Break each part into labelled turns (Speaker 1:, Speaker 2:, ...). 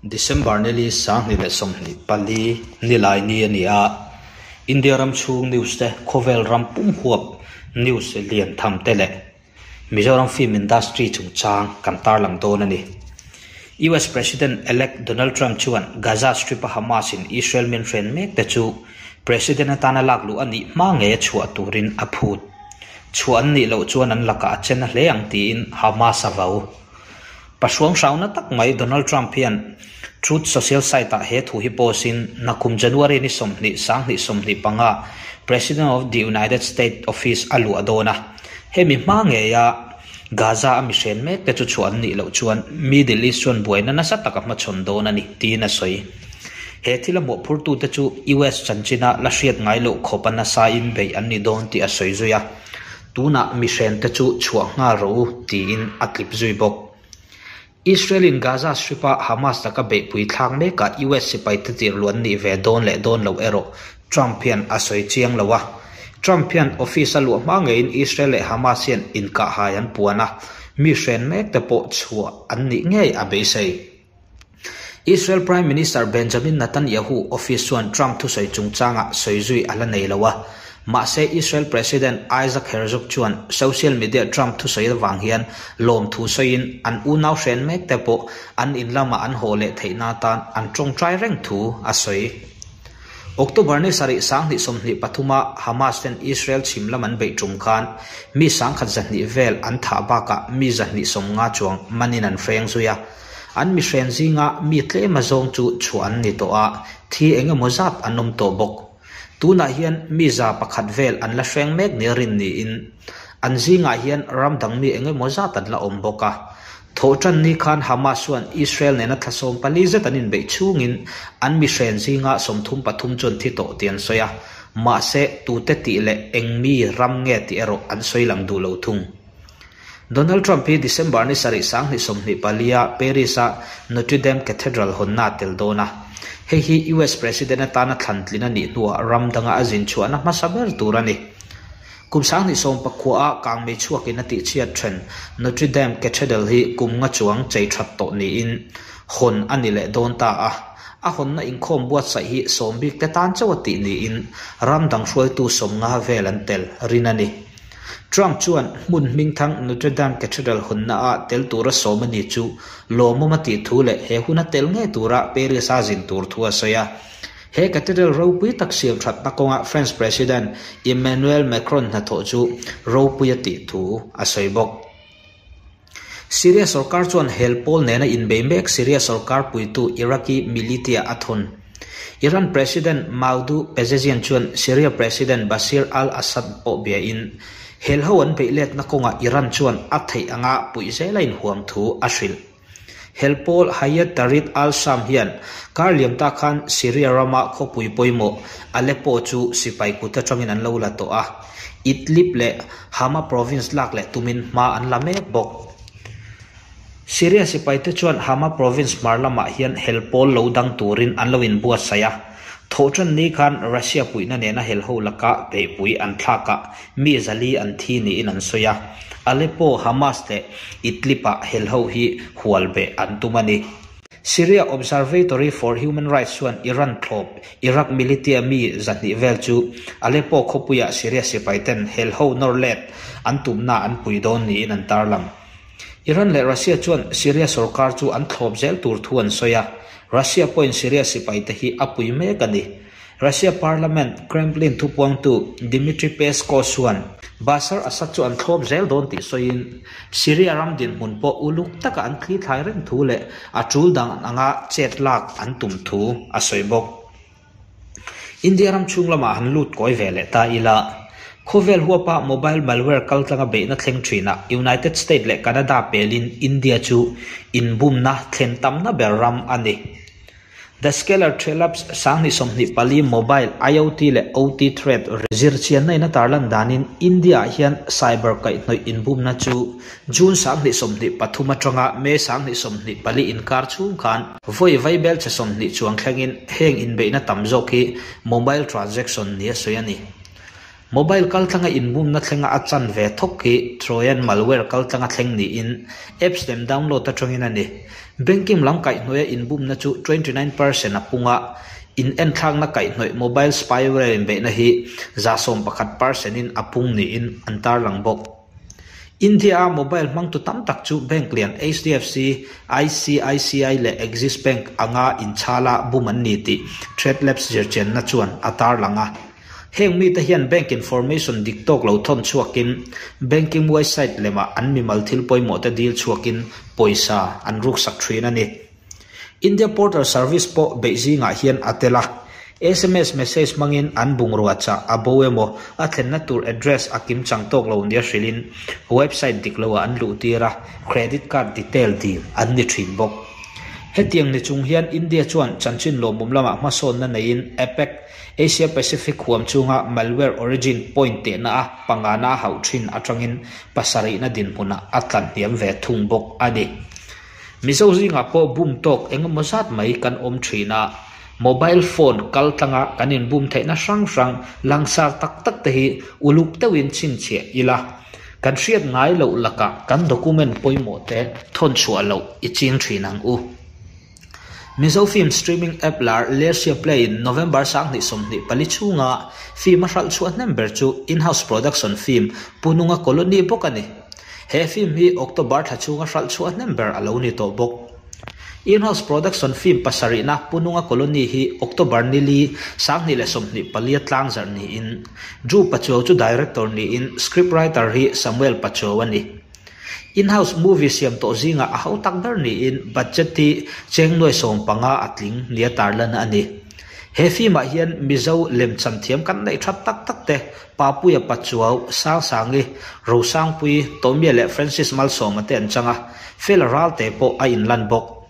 Speaker 1: December ni li 2024 nilai ni a ni a, India ram chhung news te khawvel ram pum huap news lian tham te leh Mizoram film industry chungchang kan tarlang dawn a ni. US President-elect Donald Trump chuan Gaza Strip-a Hamas-in Israel min hren mek te chu President atana lak luh a nih hma ngei a chhuah turin a phut. Chhuah an nih loh chuan an lakah a chen a hle ang tiin Hamas a vau. Pahruang hrauna tak mai Donald Trump hian Truth Social site-ah he thu hi post-in nakum January ni 20, 2025 President of the United States office a luah dawn a. Hemi hma ngeia Gaza a mihren mek te chu chhuah an nih loh chuan Middle East chuan buaina nasa tak a hmachhawn dawn a ni, tiin a sawi. He thil a mawhphurtute chu US chanchina la hriat ngai loh khawp a nasain beih an ni dawn tih a sawi zui a. Tunah mihrente chu chhuah nghal rawh u, tiin a tlip zui bawk. Israel-in Gaza Strip-a Hamas laka beihpui thlak mekah US sipaite tirhluan nih ve dawn leh dawn loh erawh Trump hian a sawi chiang lo a. Trump hian office a luah hma ngeiin Israel leh Hamas hian inkahhai an puan a, mi hren mekte pawh chhuah an nih ngei a beisei. Israel Prime Minister Benjamin Netanyahu office chuan Trump thusawi chungchangah sawi zui a la nei lo a. Mahse Israel President Isaac Herzog chuan social media Trump thusawi avang hian lawmthu sawiin an unau hren mek te pawh an in lama an haw leh theihna atan an tawngtai reng thu a sawi. October ni sarih 2023 a Hamas ten Israel chhim lam an beih tum khan mi 1,200 vel an thah bakah mi 250 chuang manin an hreng zui a. An mihren zinga mi tlem azawng chu chhuah an ni tawh a, thi eng emaw zat an awm tawh bawk. Tunah hian mi 100 vel an la hreng mek nia rin niin an zingah hian ram dang mi eng emaw zat an la awm bawk a. Thawhtan ni khan Hamas chuan Israel nena thla 14 zet an inbeih chhungin an mihren zinga 33 chuan thi tawh tih an sawi a, mahse tute tih leh eng mi ram nge tih erawh an sawi lang duh lo thung. Donald Trump hi December ni sarih 2024 Paris-a Notre Dame Cathedral hawnna a tel dawn a. Hei hi US President atana thlantlin a nih hnuah ram danga a zin chhuahna hmasa ber tur a ni. Kum 2019 kangmei chhuakin a tihchhiat then Notre Dame Cathedral hi kum nga chuang chei that tawh niin hawn a ni leh dawn ta a. A hawnna inkhawm buatsaih hi sawm bik te tan chauh a tih niin ram dang hruaitu 50 vel an tel rin a ni. Trump chuan hmun hmingthang Notre Dame Cathedral hawnna ah tel tura sawm a ni chu lawmawm a tih thu leh he huna tel ngei tura Paris a zin tur thu a sawi a. He cathedral ropui tak siam thatna kawnga French President Emmanuel Macron hnathawh chu ropui a tih thu a sawi bawk. Syria sorkar chuan hel pawl nena inbei mek Syria sorkar puitu Iraqi militia a thun. Iran President Masoud Pezeshkian chuan Syria President Bashar al-Assad pawh biain hel ho an beih letna kawngah Iran chuan a theih anga puih zela inhuam thu a hrilh. Hel pawl Hayat Tahrir al-Sham hian kar liam ta khan Syria rama khawpui pawimawh Aleppo chu sipai kut atangin an lo la tawh a, Idlib leh Hama province lak leh tumin hma an la mek bawk. Syria sipaite chuan Hama province hmar lamah hian hel pawl lo dang turin an lo inbuatsaih a, thawhtan ni khan Russia puihna nena hel ho laka beihpui an thlak a, mi 400 an thi niin an sawi a. Aleppo, Hamas leh Idlib-ah hel ho hi hual beh an tum a ni. Syria Observatory for Human Rights chuan Iran thlawp Iraq militia mi 200 vel chu Aleppo khawpuiah Syria sipaiten hel ho nawr let an tumna an pui dawn niin an tarlang. Iran leh Russia chuan Syria sorkar chu an thlawp zel tur thu an sawi a, Russia pawhin Syria sipaite hi a pui mek a ni. Russia Parliament Kremlin thupuangtu Dmitry Peskov chuan Bashar Assad chu an thlawp zel dawn tih sawiin Syria ram dinhmun pawh uluk taka an thli thlai reng thu leh a tul dang anga chet lak an tum thu a sawi bawk. India ram chhung lamah han lut kawi ve leh ta ila, khawvel huapa mobile malware kaltlanga beihna thleng thinah United States leh Canada pelin India chu inbumna thlen tamna ber ram a ni. The Scalar Threlabs 2024 mobile IoT leh OT threat zirchianna in a tarlan danin India ah hian cyber kaihhnawih inbumna chu June 2023 atanga May 2024 inkar chhung khan vawi vaibel che 20 chuang thlengin heng inbeihna tam zawk hi mobile transaction ni a sawi a ni. Mobile kaltlanga inbumna thlenga a chan ve thawk hi Trojan malware kaltlanga thleng niin apps lem download atangin a ni. Banking lam kaihhnawih a inbumna chu 29% a pung a, in enthlakna kaihhnawih mobile spyware inbeihna hi 11% in a pung niin an tarlang bawk. India a mobile hmangtu tam tak chu bank lian HDFC, ICICI leh Axis Bank anga inchhala bum an ni tih Threat Labs zirchianna chuan a tarlang a. Heng mite hian bank information dik tawk lo thawn chhuakin banking website lemah an mimal thil pawimawhte dil chhuakin pawisa an ruksak thin a ni. India Portal Service pawh beih zingah hian a tel a, sms message hmangin an bungrua chah a bo emaw a thlenna tur address a kim chang tawk lo nia hrilhin website dik loah an luh tir a, credit card detail dil an ni thin bawk. Hetiang ni chung hian India chuan chanchin lawmawm lamah hmasawnna neiin APEC, Asia Pacific huam chunga malware origin point tehna a pangana a hauh thin atangin pasarihna dinhmunah a tlanhniam ve thung bawk a ni. Mizo zingah pawh bum tawk eng emaw zat mai kan awm thin a, mobile phone kal tlanga kan inbum theihna hrang hrang langsar tak tak te hi uluk deuhin chhinchhiah ila, kan hriat ngai loh lakah kan document pawimawh te thawn chhuah loh i ching thin ang u. Mizo film streaming app lar Lersia Play in November 2024 chhunga film a hralh chhuah hnem ber chu in-house production film Pununga Colony bawk a ni. He film hi October thla chhunga hralh chhuah hnem ber a lo ni tawh bawk. In-house production film pasarihna Pununga Colony hi October ni li 2024 a tlangzarh niin Drew Pachuau chu director niin script writer hi Samuel Pachuau a ni. In-house movie siam tawh zingah a hautak ber niin budget hi cheng nuai 15 a tling nia tarlan a ni. He film-ah hian Mizo lemchan thiam kan neih that tak tak te Papuia Pachuau, Sangsangi, Rosangpui, Tomia leh Francis Malsawma te an chang a, Fela Ralte pawh a inlan bawk.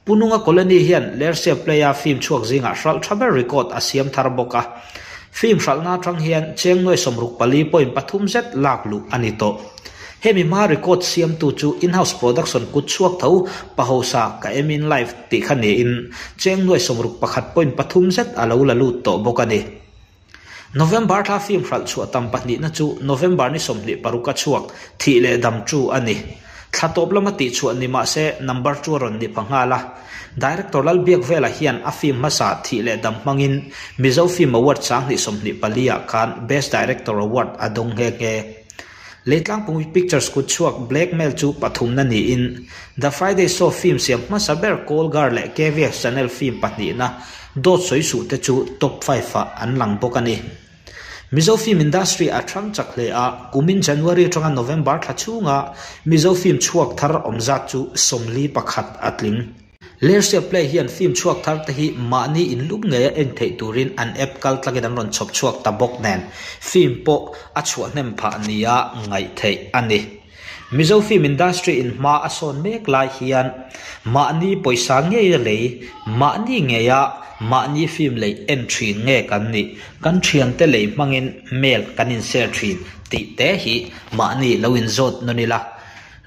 Speaker 1: Pununga Colony hian Lersia Play-a film chhuak zingah hralh tha ber record a siam thar bawk a. Film hralhna atang hian cheng nuai 64.3 zet lak luh a ni tawh. Hemi hma record siamtu chu in-house production kut chhuak tho Pahosa Ka Em In Life tih kha niin cheng nuai 61.3 zet a lo la lut tawh bawk a ni. November thla film hralh chhuah tam pahnihna chu November ni 26 a chhuak Thih Leh Dam Chu a ni. Thla tawp lama tih chhuah ni mah se number chu a rawn ni pha nghal a. Director Lalbiakvela hian a film hmasa Thih Leh Dam hmangin Mizo Film Award 2024 ah khan Best Director Award a dawng nghe nghe. Leitlangpui Pictures kut chhuak Blackmail chu pathumna niin The Friday Show film siam hmasa ber Call Girl leh KVF Channel film pahnihna Dawt Sawi Suh te chu top five ah an lang bawk a ni. Mizo film industry a thang chak hle a, kumin January atanga November thla chhunga Mizo film chhuak thar awm zat chu 41 a tling. Lersia Play hian film chhuak thar te hi mahni inlum ngei a en theih turin an app kal tlangin an rawn chhawp chhuak ta bawk nen film pawh a chhuah hnem phah nia ngaih theih a ni. Mizo film industry in hma a sawn mek lai hian mahni pawisa ngei a lei, mahni ngeia mahni film lei en thin nge kan nih, kan thiante lei hmangin mail kan in share thin tih te hi mahni lo inzawt nawn ila.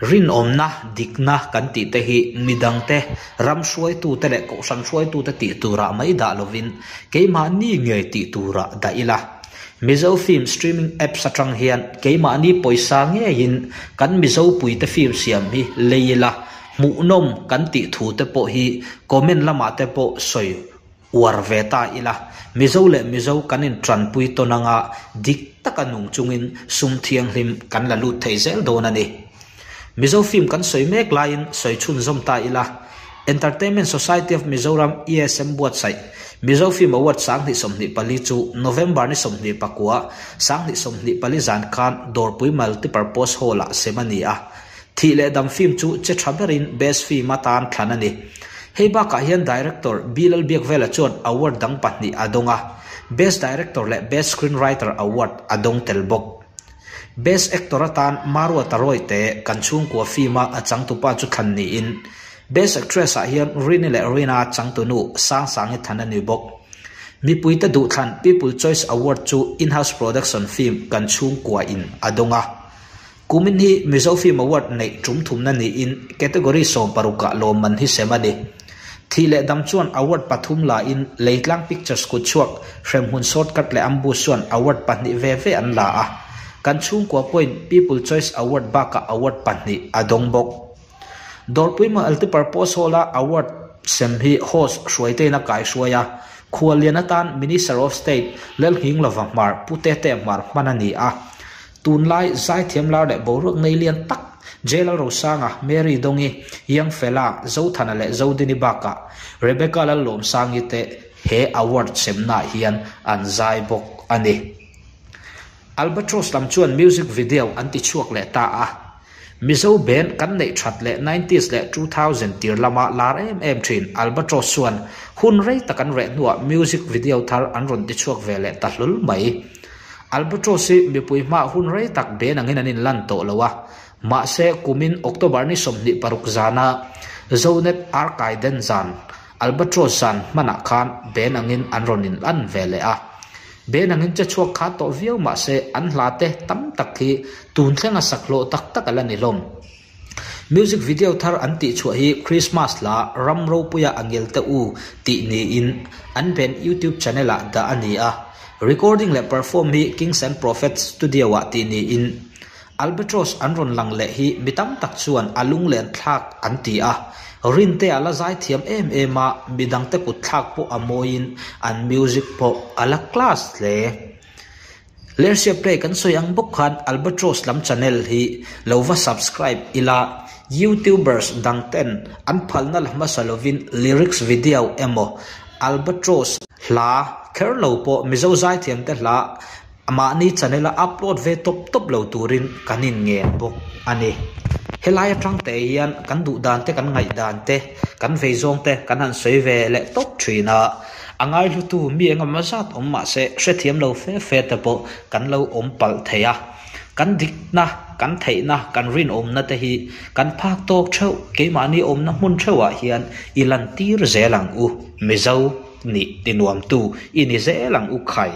Speaker 1: Rinawmna, dikna kan tih te hi midangte, ram hruaitute leh kohhran hruaitute tih turah mai dah lovin keimahni ngei tih turah dah ila. Mizo film streaming apps atang hian keimahni pawisa ngeiin kan Mizo puite film siam hi lei ila, hmuhnawm kan tih thu te pawh hi comment lamah te pawh sawi uar ve ta ila, Mizo leh Mizo kan intranpui tawn anga dik taka nung chungin sum thianghlim kan la lut thei zel dawn a ni. Mizo film kan sawi mek laiin sawi chhunzawm ta ila, Entertainment Society of Mizoram, ESM, buatsaih Mizo Film Award 2024 chu November ni 29, 2024 zan khan Dawrpui Multipurpose Hall-ah sem a ni a. Thih leh dam film chu che tha berin Best Film atan thlan a ni. Hei bakah hian Director B Lalbiakvela chuan award dang pahnih a dawng a, Best Director leh Best Screenwriter award a dawng tel bawk. Best Actor atan Maruata Rawite kan chhungkua film-a a changtupa chu thlan niin, Best Actress ah hian Rini leh Rina changtunu Sangsangi thlan a ni bawk. Mipuite duhthlan People Choice Award chu in-house production film kan chhungkua in a dawng a. Kumin hi Mizo Film Award neih tum thumna niin category 16 ah lawmman hi sem a ni. Thih leh dam chuan award pathum la in Leitlang Pictures kut chhuak Hremhmun Shortcut leh Ambush chuan award pahnih ve ve an la a. Kan chhungkua pawhin People Choice Award bakah award pahnih a dawng bawk. Dawrpui Multipurpose Hall-a award sem hi host hruaitein a kaihruai a, khuallian atan Minister of State Lalnghinglova Hmar Pu Tete Hmar hman a ni a. Tunlai zaithiam lar leh boruak nei lian tak J Lalrosanga, Mary Dongi, Young Fella, Zothana leh Zodini bakah Rebecca Lallawmsangi te he award semnaah hian an zai bawk a ni. Albatross lam chuan music video an ti chhuak leh ta a. Mizo band kan neih that leh nineties leh 2000 tir lama lar em em thin Albatross chuan hun rei tak an reh hnuah music video thar an rawn ti chhuak ve leh ta hlul mai. Albatross hi mipui hmaah hun rei tak band angin an inlan tawh lo a, mahse kumin October ni 26 zana Zonet Arkaiden zan Albatross zan hmanah khan band angin an rawn inlan ve leh a. Band angin che chhuak kha tawh viau mahse an hla te tam tak hi tun thlenga sak hlawh tak tak a la ni hlawm. Music video thar an tih chhuah hi Christmas hla ram ropuia a ngel te u tih niin an band YouTube channel ah dah a ni a. Recording leh perform hi Kings and Prophets studio ah tih niin Albatross an rawn lang leh hi mi tam tak chuan a lunglen thlak an ti a. Rinte a la zai thiam em em a, mi dangte kut thlak pawh a mawiin an music pawh a la class hle. Lersia Play kan sawi ang bawk khan Albatross lam channel hi lo va subscribe ila, YouTubers dang ten an phalna la hmasa lovin lyrics video emaw Albatross hla kher lo pawh Mizo zaithiamte hla mahni channel a upload ve tawp tawp lo turin kan inngen bawk a ni. Helai atang te hian kan duh dan te kan ngaih dan te kan vei zawng te kan han sawi ve leh tawp thin a. A ngaihlutu mi engemaw zat awm mah se hrethiam lo fe fe te pawh kan lo awm palh thei a. Kan dikna, kan theihna, kan rinawmna te hi kan phak tawk theuh, keimahni awmna hmun theuhah hian i lantir zel ang u, Mizo nih tinuamtu i ni zel ang u khai.